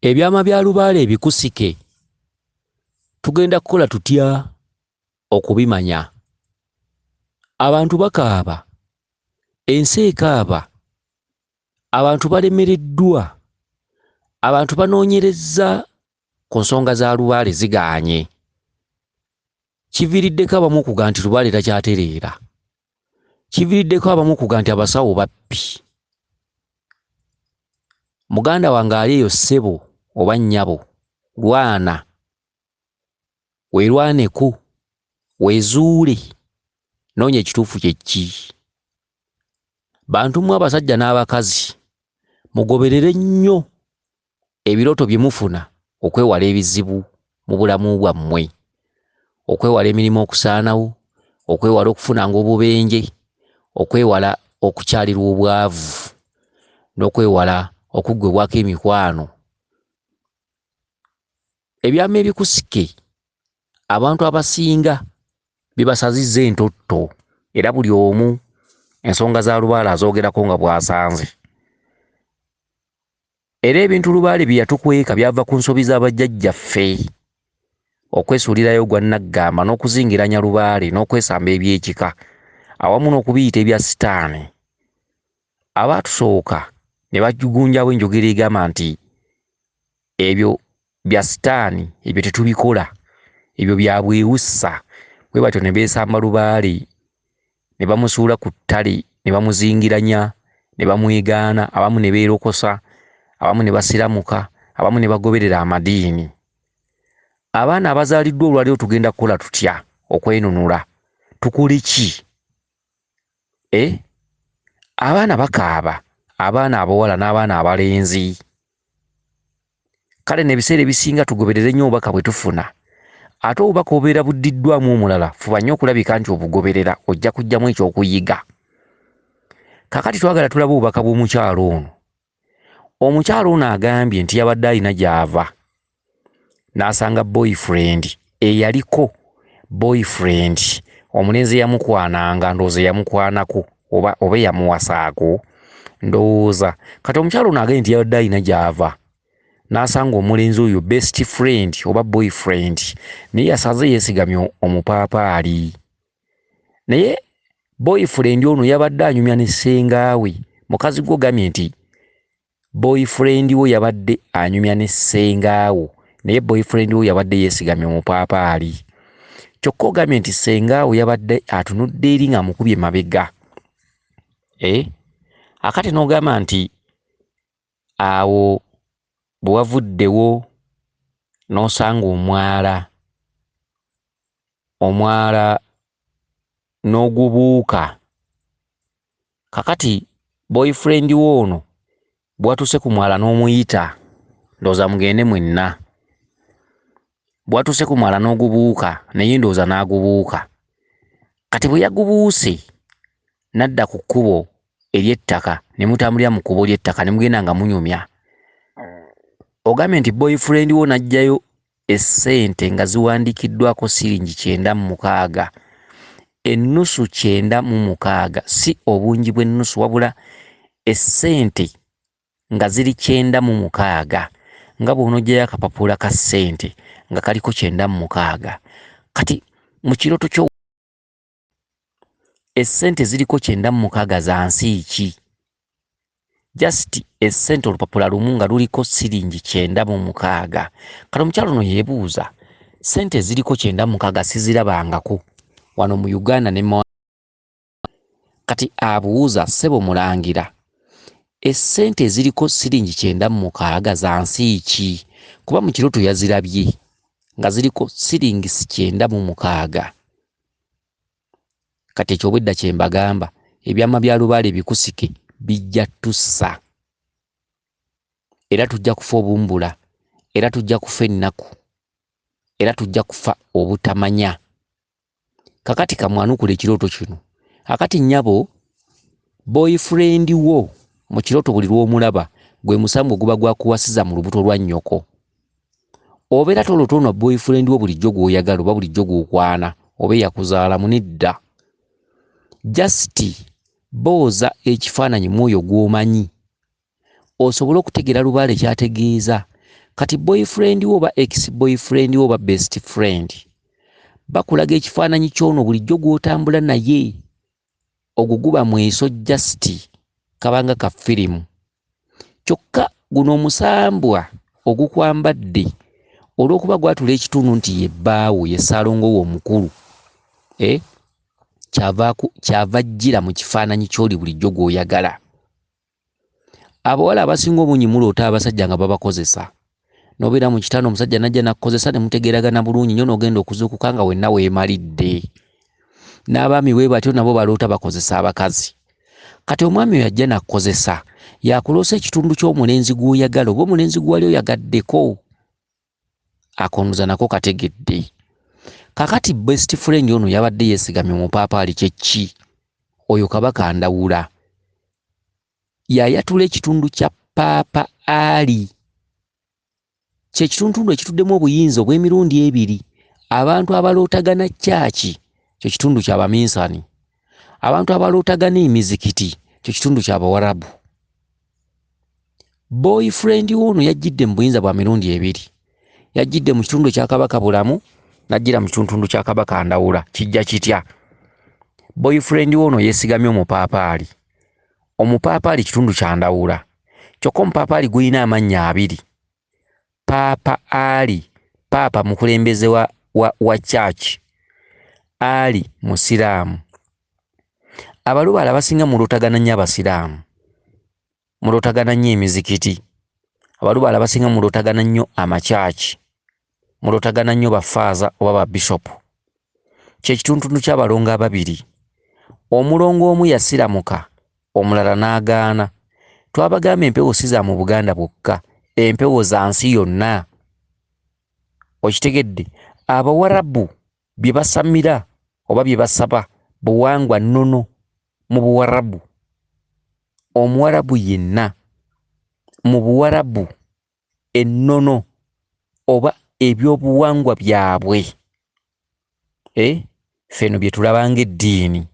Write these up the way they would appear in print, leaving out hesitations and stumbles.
Ebyama bya lubaale ebikusike tugenda kukola tutya okubimanya? Abantu bakaaba, ensi ekaaba, abantu balemereddwa, abantu banoonyerezza ku nsonga za lubaale zigaanye. Kiviiriddeko abamu okugamba nti lubaale takyatereera. Kiviiriddeko abamu okugamba nti abasawo babbi. Muganda wange ali eyo ssebo oba nnyabo lwana, weerwaneko, weezuule, noonya ekituufu kye ki. Bantu mmwe abasajja n'abakazi mugoberere nnyo ebirooto bye mufuna okwewala ebizibu mu bulamu bwammwe, okwewala emirimu okusaanawo, okwewala okufunanga obubenje, okwewala okukyalirwa obwavu n'okwewala okuggwebwako emikwano. Ebyama ebikusike abantu abasinga bibasazizza entotto era buli omu ensonga za lubaale azoogerako nga bw'asanze. Era ebintu lubaale bye yatukweka byava ku nsobi za bajjajjaffe okwesuulirayo ogwa nnaggamba n'okuzingiranya lubaale n'okwesamba eby'ekika awamu n'okubiyita ebya sitaani. Abaatusooka ne bagunjawo enjogera egamba nti ebyo bya sitaani, ebyo tetubikola, ebyo bya bwewussa. Bwe batyo ne beesamba lubaale ne bamusuula ku ttale ne bamuzingiranya ne bamwegaana, abamu ne beerokosa, abamu ne basiramuka, abamu ne bagoberera amadiini. Abaana abazaaliddwa olwaleero tugenda kukola tutya okwenunula? Tukole ki? Eh? Abaana bakaaba, abaana abawala n'abaana abalenzi. Kale n'ebiseera ebisinga tugoberere nnyo obubaka bwe tufuna. Ate obubaka obubeera buddiddwamu omulala fuba nnyo okulabika nti obugoberera ojja kuggyamu ekyokuyiga. Kaakati twagala tulabe obubaka bw'omukyala ono. Omukyala ono agambye nti yabadde alina gy'ava n'asanga boyfriend eyaliko boyfriend omulenzi eyamukwananga ndowooza eyamukwanako oba oba eyamuwasaako ndowooza kati omukyala ono agambye nti yabadde alina gy'ava n'asanga omulenzi oyo best friend oba boyfriend naye yasanze yeesigamye omupaapaali naye boyfriend ono yabadde anyumya ne ssengaawe mukazi gwe ogambye nti boyfriend wo yabadde anyumya ne ssengaawo naye boyfriend wo yabadde yeesigamye omupaapaali kyokka ogambye nti ssengaawo yabadde atunudde eri ng'amukubye mabega eh? Akati n'ogamba nti awo bwe wavuddewo n'osanga omwala omwala n'ogubuuka kakati boyfriend wo ono bwatuuse ku mwala n'omuyita ndowooza mugende mwenna bwatuuse ku mwala n'ogubuuka naye ndowooza n'agubuuka kati bwe yagubuuse n'adda ku kkubo ery'ettaka ne mutambulira mu kkubo ly'ettaka ne mugenda nga munyumya ogambye nti boyfriend wo n'aggyayo essente nga ziwandiikiddwako siringi 96, ennusu 96, si obungi bw'ennusu wabula essente nga ziri 96 nga bw'onoggyayo akapapula ka ssente nga kaliko 96. Kati mu kirooto kyo essente ziriko 96 za nsi ki? Just essente olupapula lumu nga luliko siringi 96. Kati omukyala ono yeebuuza ssente eziriko 96 sizirabangako wano mu Uganda ne kati abuuza ssebo mulangira essente eziriko siringi 96 za nsi ki? Kuba mu kirooto yazirabye nga ziriko siringi 96. Kati ekyo obwedda kye mbagamba ebyama bya lubaale ebikusike bijja tussa era tujja kufa obumbula era tujja kufa ennaku era tujja kufa obutamanya. Kakati kamwanukula ekirooto kino. Akati nnyabo boyfriend wo mu kirooto buli lw'omulaba gwe musango oguba gwakuwasiza mu lubuto lwa nnyoko. Obeera toloota ono boyfriend wo bulijjo gw'oyagala oba bulijjo gw'okwana oba eyakuzaalamu nedda. Just booza ekifaananyi mu oyo gw'omanyi osobole okutegeera lubaale ky'ategeeza. Kati boyfriend wo oba ex boyfriend wo oba best friend bakulaga ekifaananyi ky'ono bulijjo gw'otambula naye, ogwo guba mweso just kabanga ka firimu. Kyokka guno omusambwa ogukwambadde olw'okuba gwatula ekitundu nti ye bbaawo, ye ssaalongo wo omukulu, kyava ajjira mu kifaananyi ky'oli bulijjo gw'oyagala. Abawala abasinga obungi muloota abasajja nga babakozesa. N'obeera mu kitanda omusajja n'ajja n'akukozesa ne mutegeeragana bulungi nnyo n'ogenda okuzuukuka nga wenna weemalidde. N'abaami bwe batyo nabo baloota bakozesa abakazi. Kati omwami oyo ajja n'akukozesa, yakuloosa ekitundu ky'omulenzi gw'oyagala oba omulenzi gw'wali oyagaddeko. Akonuza nako kategedde. Kakati best friend ono yabadde yeesigamye omupaapaali kye ki? Oyo Kabaka Ndawula. Yayatula ekitundu kya Paapa Ali. Kye kitundutundu ekituddemu obuyinza obw'emirundi ebiri. Abantu abalootagana kyaki, kyo kitundu kya baminsani. Abantu abalootagana emizikiti, kyo kitundu kya bawarabu. Boyfriend wo ono yajjidde mu buyinza bwa mirundi ebiri. Yajjidde mu kitundu ekya Kabaka Bulamu, n'ajjira mu kitundutundu kya Kabaka Ndawula. Kijja kitya? Boyfriend wo ono yeesigamye omupaapaali. Omupaapaali kitundu kya Ndawula. Kyokka omupaapaali gulina amannya abiri. Paapa Ali, paapa mukulembeze wa church. Ali musiraamu. Abalubaale abasinga mulootagana nnyo abasiraamu. Mulootagana nnyo emizikiti. Abalubaale abasinga mulootagana nnyo amakyaki. Mulootagana nnyo bafaaza oba babishopu. Kye kitundutundu ky'abalongo ababiri. Omulongo omu yasiramuka, omulala n'agaana. Twabagamba empewo si za mu Buganda bwokka, empewo za nsi yonna. Okitegedde? Abawarabu bye basamira oba bye basaba buwangwa nnono mu Buwarabu. Omuwarabu yenna mu Buwarabu ennono oba ebyobuwangwa byabwe, ffe eno bye tulaba ng'eddiini.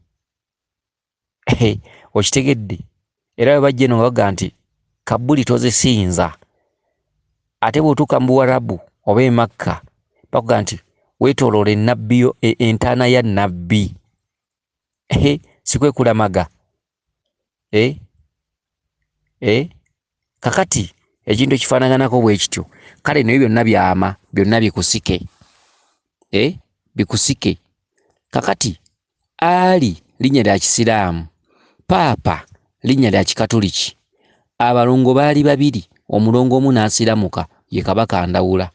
Okitegedde? Era bwe bajja eno nga bagamba nti kabbuli tozisinza. Ate bw'otuuka mu Buwarabu oba e Makka bakugamba nti weetooloola ennabbi yo, entaana ya nnabbi. Si kwe kulamaga. Kakati ekintu ekifaanaganako bwe kityo. Kale naye byonna byama, byonna bikusike. Bikusike. Kakati Ali linnya lya Kisiraamu, Paapa linnya lya Kikatoliki. Abalongo baali babiri, omulongo omu n'asiramuka ye Kabaka Ndawula.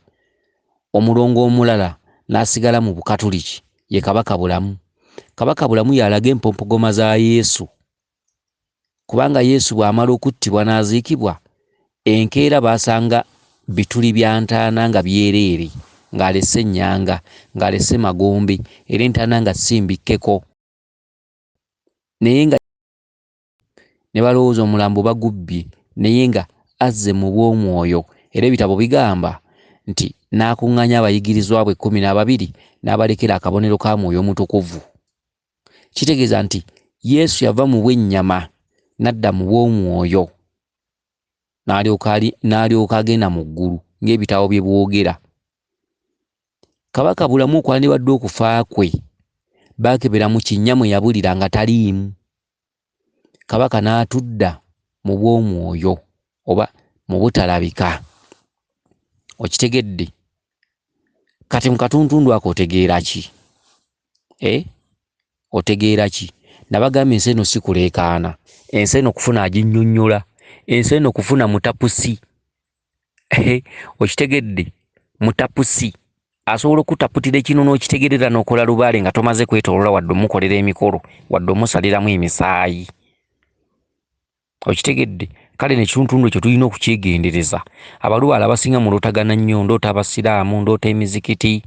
Omulongo omulala n'asigala mu Bukatoliki ye Kabaka Bulamu. Kabaka Bulamu y'alaga empompogoma za Yesu. Kubanga Yesu bw'amala okuttibwa n'aziikibwa, enkeera baasanga bituli bya ntaana nga byereere, ng'alese ennyanga, ng'alese magombe, era entaana nga si mbikkeko. Naye nga ne balowooza omulambo bagubbye, naye nga azze mu bw'omwoyo. Era ebitabo bigamba nti n'akuŋŋaanya abayigirizwa bwe 12 n'abalekera akabonero ka Mwoyo Mutukuvu. Kitegeeza nti Yesu yava mu bw'ennyama n'adda mu bw'omwoyo, n'alyoka agenda mu ggulu ng'ebitabo bye bwogera. Kabaka Bulamu okwandibadde okufa kwe baakebera mu kinnya mwe yabulira nga taliimu. Kabaka n'atudda mu bw'omwoyo oba mu butalabika. Okitegedde? Kati mu katuntundu ako otegeera ki? Otegeera ki? Nabagamba ensi eno si kuleekaana. Ensi eno kufuna aginnyonnyola. Ensi eno kufuna mutapusi. Okitegedde? Mutapusi. Asobola okutaputira ekinu n'okitegeerera n'okola lubaale nga tomaze kwetooloola wadde omukolera emikolo, wadde omusaliramu emisaayi. Okitegedde? Kale n'ekitundutundu ekyo tulina okukyegendereza. Abalubaale abasinga mulootagana nnyo, ndoota abasiraamu, ndoota emizikiti.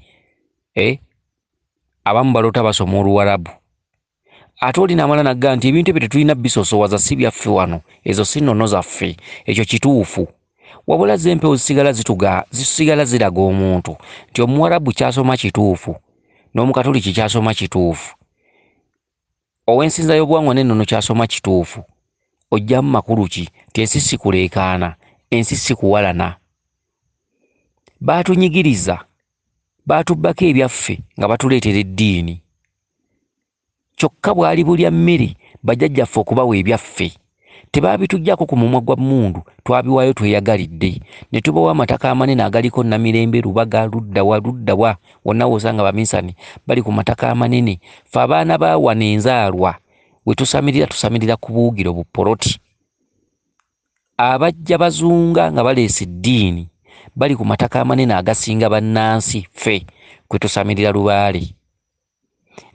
Abamu baloota basoma Oluwarabu. Ate oli n'amala n'agamba nti ebintu ebyo tetulina bisosowaza, si byaffe wano, ezo si nnono zaffe. Ekyo kituufu. Wabula zo empewo zisigala ziraga omuntu nti Omuwarabu ky'asoma kituufu, n'Omukatoliki ky'asoma kituufu, ow'ensinza y'obuwangwa n'ennono ky'asoma kituufu. Ojjamu makulu ki? Nti ensi si kuleekaana, ensi si kuwalana. Baatunyigiriza, baatubbako ebyaffe nga batuleetera eddiini. Kyokka bwali bulya mmere bajjajjaffe okubawa ebyaffe. Tebaabituggyako ku mumwa gwa mmundu, twabiwaayo tweyagalidde. Ne tubawa amataka amanene agaliko Namirembe, Lubaga, ludda wa, ludda wa, wonna w'osanga Abaminsani bali ku mataka amanene. Ffe abaana ba wano enzaalwa we tusamirira, tusamirira ku buwugiro bu poloti. Abajja bazunga nga baleese eddiini bali ku mataka amanene agasinga bannansi ffe kwe tusamirira lubaale.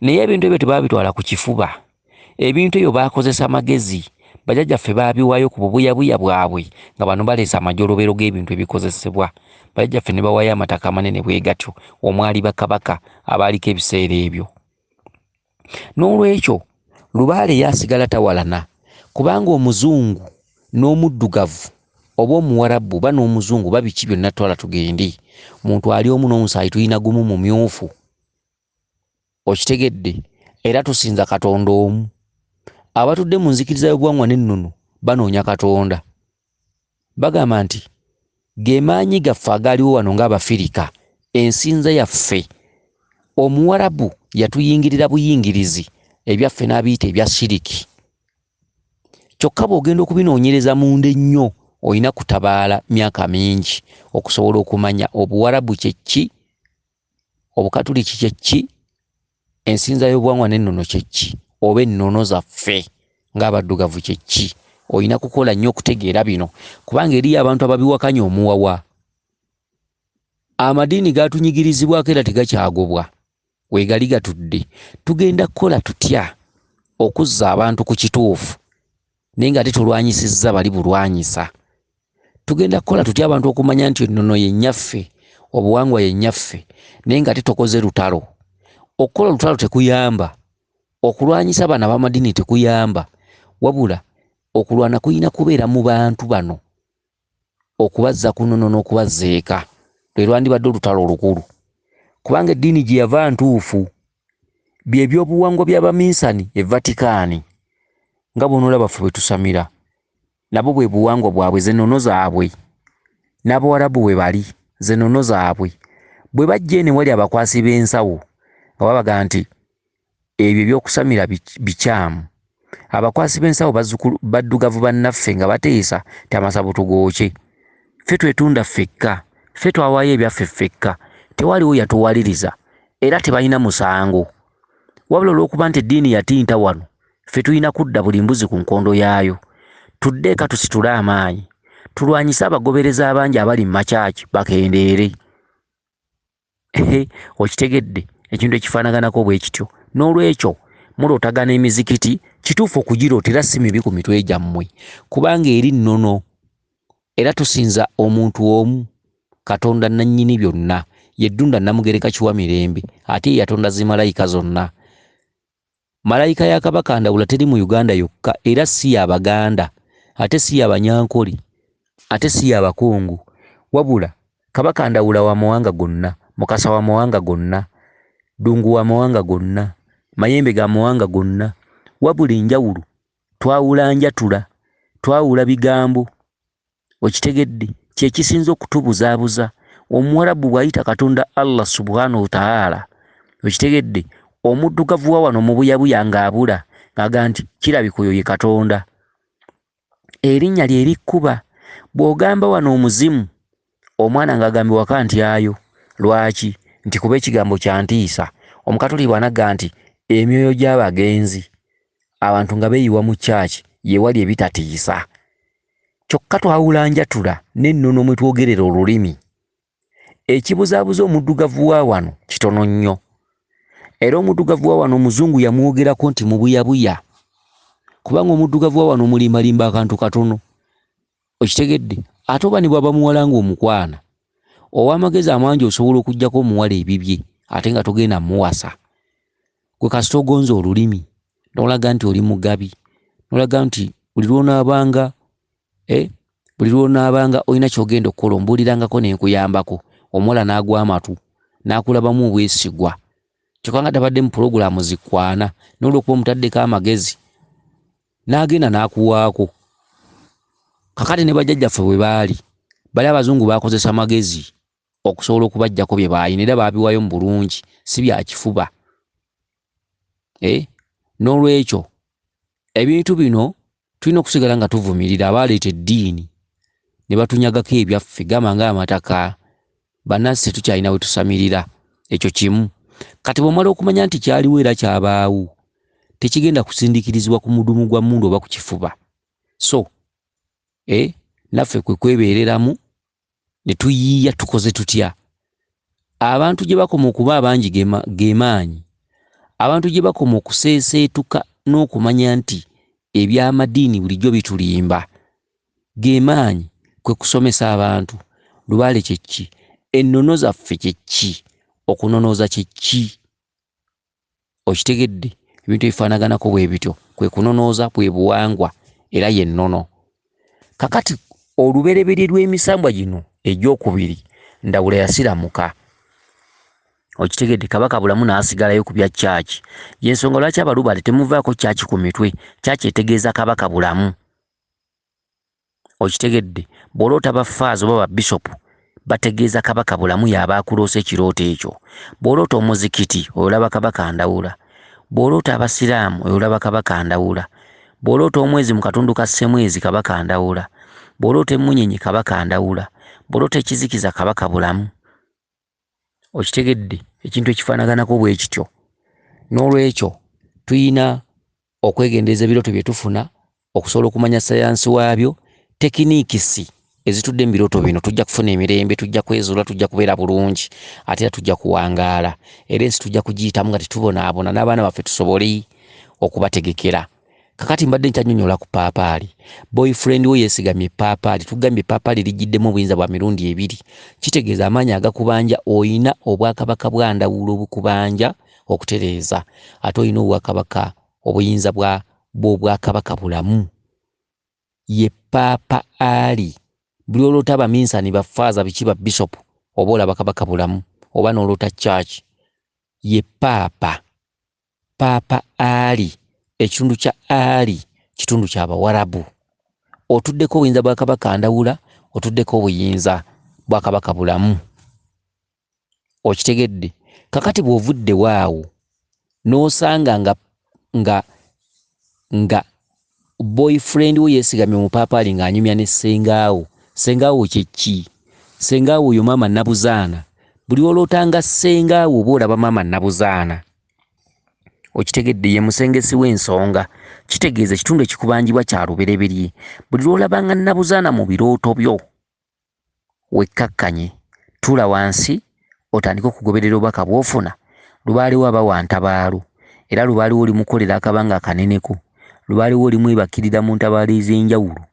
Naye ebintu ebyo tebaabitwala ku kifuba. Ebintu ebyo baakozesa magezi. Bajjajjaffe baabiwaayo ku bubuyabuya bwabwe nga bano baleese amajolobero g'ebintu ebikozesebwa. Bajjajjaffe ne bawaayo amataka amanene bwe gatyo omwali bakabaka abaaliko ebiseera ebyo. N'olwekyo lubaale ye asigala tawalana kubanga omuzungu n'omuddugavu oba omuwarabu oba n'omuzungu oba biki byonna twala tugende. Muntu ali omu n'omusaayi tulina gumu mumyufu. Okitegedde? Era tusinza Katonda omu. Abatudde mu nzikiriza y'obuwangwa n'ennono banoonya Katonda. Bagamba nti ge maanyi gaffe agaaliwo wano ng'Abafirika, ensinza yaffe. Omuwarabu yatuyingirira buyingirizi ebyaffe n'abiyita ebya shiriki. Kyokka bw'ogenda okubinoonyereza munda ennyo olina kutabaala myaka mingi okusobola okumanya obuwarabu kye ki, obukatuliki kye ki, ensinza y'obuwangwa n'ennono kye ki, oba ennono zaffe ng'abaddugavu kye ki. Olina kukola nnyo okutegeera bino kubanga eriyo abantu ababiwakanya omuwawa. Amadiini gaatunyigirizibwako era tegakyagobwa, weegali gatudde. Tugenda kukola tutya okuzza abantu ku kituufu naye nga ate tolwanyisizza bali bulwanyisa? Tugenda kukola tutya abantu okumanya nti ennono ye nnyaffe, obuwangwa ye nnyaffe, naye nga ate tokoze lutalo? Okukola olutalo tekuyamba, okulwanyisa bano ab'amadiini tekuyamba, wabula okulwana kulina kubeera mu bantu bano okubazza ku nnono n'okubazza eka. Lwe lwandibadde olutalo olukulu, kubanga eddiini gye yava ntuufu. Bye byobuwangwa by'Abaminsani e Vatikaani, nga bw'onoolaba ffe bwe tusamira, nabo bwe buwangwa bwabwe, ze nnono zaabwe. N'Abawarabu bwe bali, ze nnono zaabwe. Bwe bajja eno ewali abakwasi b'ensawo nga babagamba nti ebyo eby'okusamira bikyamu. Abakwasi b'ensawo bazzukulu baddugavu bannaffe nga bateesa nti amasabo tugookye. Ffe twetunda ffekka, ffe twawaayo ebyaffe ffekka, tewaliwo yatuwaliriza era tebalina musango. Wabula olw'okuba nti eddiini yatinta wano, ffe tulina kudda buli mbuzi ku nkondo yaayo. Tudde eka tusitule amaanyi, tulwanyise abagoberezi abangi abali mu makyaki bakendeere. Okitegedde ekintu ekifaanaganako bwe kityo. N'olwekyo mulootagana emizikiti, kituufu okugiroota era si mibi ku mitwe gyammwe, kubanga eri nnono era tusinza omuntu omu, Katonda nnannyini byonna, ye Ddunda Nnamugereka Kiwamirembe, ate ye yatonda zimalayika zonna. Malayika ya Kabaka Ndawula teri mu Uganda yokka era si ya Baganda, ate si ya Banyankole, ate si ya Bakongo, wabula Kabaka Ndawula wa mawanga gonna, Mukasa wa mawanga gonna, Ddungu wa mawanga gonna, Mayembe ga mawanga gonna, wabula enjawulo twawula njatula, twawula bigambo. Okitegedde? Kye kisinze okutubuzaabuza. Omuwarabu bw'ayita Katonda Allah subhanahu ta'ala, okitegedde? Omuddugavu wa wano mubuyabuya ng'abula, ng'agamba nti kirabika oyo ye Katonda. Erinnya lye likkuba. Bw'ogamba wano omuzimu, omwana ng'agamba ewaka nti ayo. Lwaki? Nti kuba ekigambo kya ntiisa. Omukatoliki bw'anagga nti emyoyo gy'abagenzi, abantu nga beeyiwa mu church, ye wali ebitatiisa. Kyokka twawula njatula n'ennono mwe twogerera olulimi. Ekibuzaabuza omuddugavu wa wano kitono nnyo. Era omuddugavu wa wano omuzungu yamwogerako nti mubuyabuya, kubanga omuddugavu wa wano omulimbalimba akantu katono. Okitegedde? Ate oba ne bw'aba muwala ng'omukwana, ow'amagezi amangi osobola okuggyako omuwala ebibye ate nga togenda mmuwasa. Gwe kasita ogonza olulimi n'olaga nti oli mugabi, n'olaga nti buli lw'onaabanga buli lw'onaabanga olina ky'ogenda okukola ombuulirangako ne nkuyambako, omuwala n'agwa amatu n'akulabamu obwesigwa. Kyokka nga tabadde mu pulogulaamu zikwana, n'olwokuba omutaddeko amagezi n'agenda n'akuwaako. Kakati ne bajjajjaffe bwe baali, bali abazungu baakozesa magezi. okusobola okubaggyako bye baalina era baabiwaayo mu bulungi si bya kifuba. N'olwekyo ebintu bino tulina okusigala nga tuvumirira abaaleeta eddiini ne batunyagako ebyaffe, gamba ng'amataka, bannansi tetukyalina we tusamirira. Ekyo kimu. Kati bw'omala okumanya nti kyaliwo era kyabaawo, tekigenda kusindiikirizibwa ku mudumu gwa mmundu oba ku kifuba. So naffe kwe kwebeereramu ne tuyiiya tukoze tutya. Abantu gye bakoma okuba abangi ge maanyi, abantu gye bakoma okuseeseetuka n'okumanya nti eby'amadiini bulijjo bitulimba, ge maanyi kwe kusomesa abantu. Lubaale kye ki? Ennono zaffe kye ki? Okunonooza kye ki? Okitegedde? Ebintu ebifaanaganako bwe bityo kwe kunonooza, bwe buwangwa era ye nnono. Kakati olubereberye lw'emisambwa gino egy'okubiri Ndawula yasiramuka. Okitegedde? Kabaka Bulamu n'asigalayo ku bya church. Y'ensonga lwaki abalubaale temuvaako church ku mitwe. Church etegeeza Kabaka Bulamu. Okitegedde? Bw'oloota ba faaza oba ba bisopu bategeeza Kabaka Bulamu y'aba akuloosa ekirooto ekyo. Bw'oloota omuzikiti olaba Kabaka Ndawula. Bw'oloota Abasiraamu olaba Kabaka Ndawula. Bw'oloota omwezi mu katundu ka Ssemwezi Kabaka Ndawula. Bw'oloota emmunyenye Kabaka Ndawula. Bw'oloota ekizikiza Kabaka Bulamu. Okitegedde? Ekintu ekifaanaganako bwe kityo. N'olwekyo tulina okwegendereza ebirooto bye tufuna okusobola okumanya sayansi waabyo, tekiniikisi ezitudde mu birooto bino. Tujja kufuna emirembe, tujja kwezuula, tujja kubeera bulungi, ate era tujja kuwangaala, era ensi tujja kugiyitamu nga tetubonaabona, n'abaana baffe tusobole okubategekera. Kakati mbadde nkyanyonyola ku paapaali. Boyfriend wo yeesigamye epaapaali. Tugambye epaapaali lijjiddemu obuyinza bwa mirundi ebiri. Kitegeeza amaanyi agakubanja, oyina obwakabaka bwa Ndawula obukubanja okutereeza, ate olina obwakabaka, obuyinza bwa bw'obwakabaka Bulamu. Ye Paapa Ali. Buli oloota abaminsani, bafaaza, biki, ba bisopu, oba olaba Kabaka Bulamu, oba n'oloota church. Ye Paapa. Paapa Ali, ekitundu kya Ali kitundu kya Bawarabu. Otuddeko obuyinza bwa Kabaka Ndawula, otuddeko obuyinza bwa Kabaka Bulamu. Okitegedde? Kakati bw'ovuddewo awo n'osanga nga nga nga boyfriend wo yeesigamye omupaapaali ng'anyumya ne ssengaawo, ssengaawo kye ki? Ssengaawo oyo maama Nabuzaana. Buli olootanga ssengaawo oba olaba maama Nabuzaana. Okitegedde? Ye musengesi w'ensonga. Kitegeeza ekitundu ekikubanjibwa kya lubereberye. Buli lw'olabanga Nabuzaana mu birooto byo, wekkakkanye, tuula wansi otandike okugoberera obubaka bw'ofuna. Lubaale wo aba wa ntabaalo, era lubaale wo olimukolera akabanga akaneneko. Lubaale wo olimwebakirira mu ntabaalo ez'enjawulo.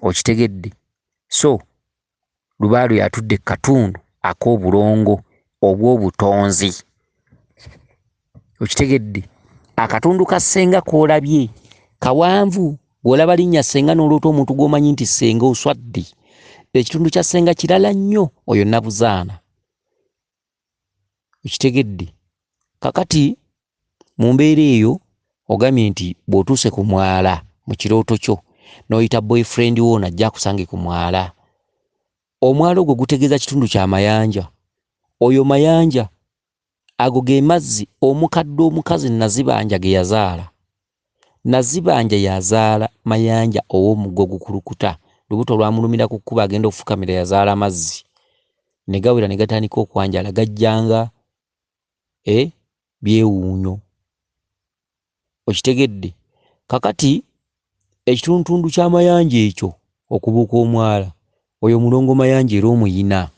Okitegedde? So lubaale oyo atudde ku katundu ak'obulongo obw'obutonzi. Okitegedde? Akatundu ka ssenga k'olabye kawanvu. Bw'olaba linnya ssenga n'oloota omuntu gw'omanyi nti ssenga, oswadde. Ekitundu kya ssenga kirala nnyo, oyo Nabuzaana. Okitegedde? Kakati mu mbeera eyo ogambye nti bw'otuuse ku mwala mu kirooto kyo n'oyita boyfriend wo najja akusange ku mwala. Omwala ogwo gutegeeza kitundu kya Mayanja. Oyo Mayanja, ago ge mazzi omukadde omukazi Nazibanja ge yazaala. Nazibanja yazaala Mayanja ow'omugga ogukulukuta. Lubuto lwamulumira ku kkubo agenda okufukamira yazaala amazzi. Ne gawera ne gatandika okwanjala gajjanga byewuunyo. Okitegedde? Kakati ekitundutundu kya Mayanja ekyo okubuuka omwala, oyo Mulongo Mayanja era omuyina.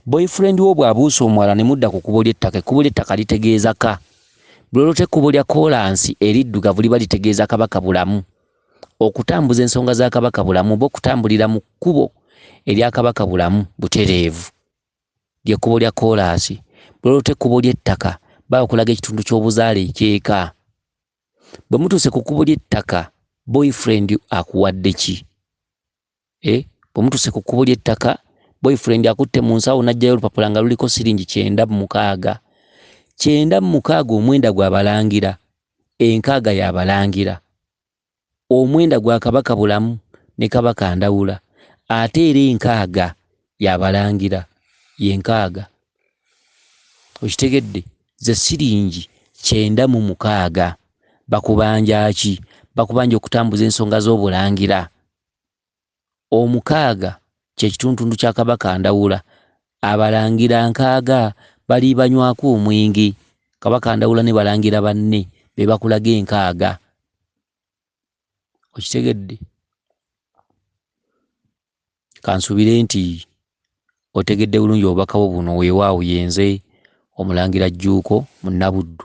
Boyfriend wo bw'abuusa omwala ne mudda ku kkubo ly'ettaka, ekkubo ly'ettaka litegeeza ka. Buli lw'oloota ekkubo lya koolansi eriddugavu liba litegeeza Kabaka Bulamu. Okutambuza ensonga za Kabaka Bulamu oba okutambulira mu kkubo erya Kabaka Bulamu butereevu ly'ekkubo lya koolaasi. Buli lw'oloota ekkubo ly'ettaka bakulaga ekitundu ky'obuzaale eky'eka. Bwe mutuuse ku kkubo ly'ettaka, boyfriend akuwadde ki? Bwe mutuuse ku kkubo ly'ettaka, boyfriend akutte mu nsawo n'aggyayo olupapula nga luliko siringi 96. 96 omwenda gwa Balangira, enkaaga ya Balangira. Omwenda gwa Kabaka Bulamu ne Kabaka Ndawula, ate era enkaaga Y'abalangira ye 60. Okitegedde? Ze siringi 96. Bakubanja ki? Bakubanja okutambuza ensonga z'obulangira. Omukaaga kye kitundutundu kya Kabaka Ndawula. Abalangira 60 bali banywako omwenge. Kabaka Ndawula ne balangira banne be bakulaga 60. Okitegedde? Kansuubire nti otegedde bulungi obubaka bwo buno. Weewaawo, yenze Omulangira Jjuuko Munnabuddu.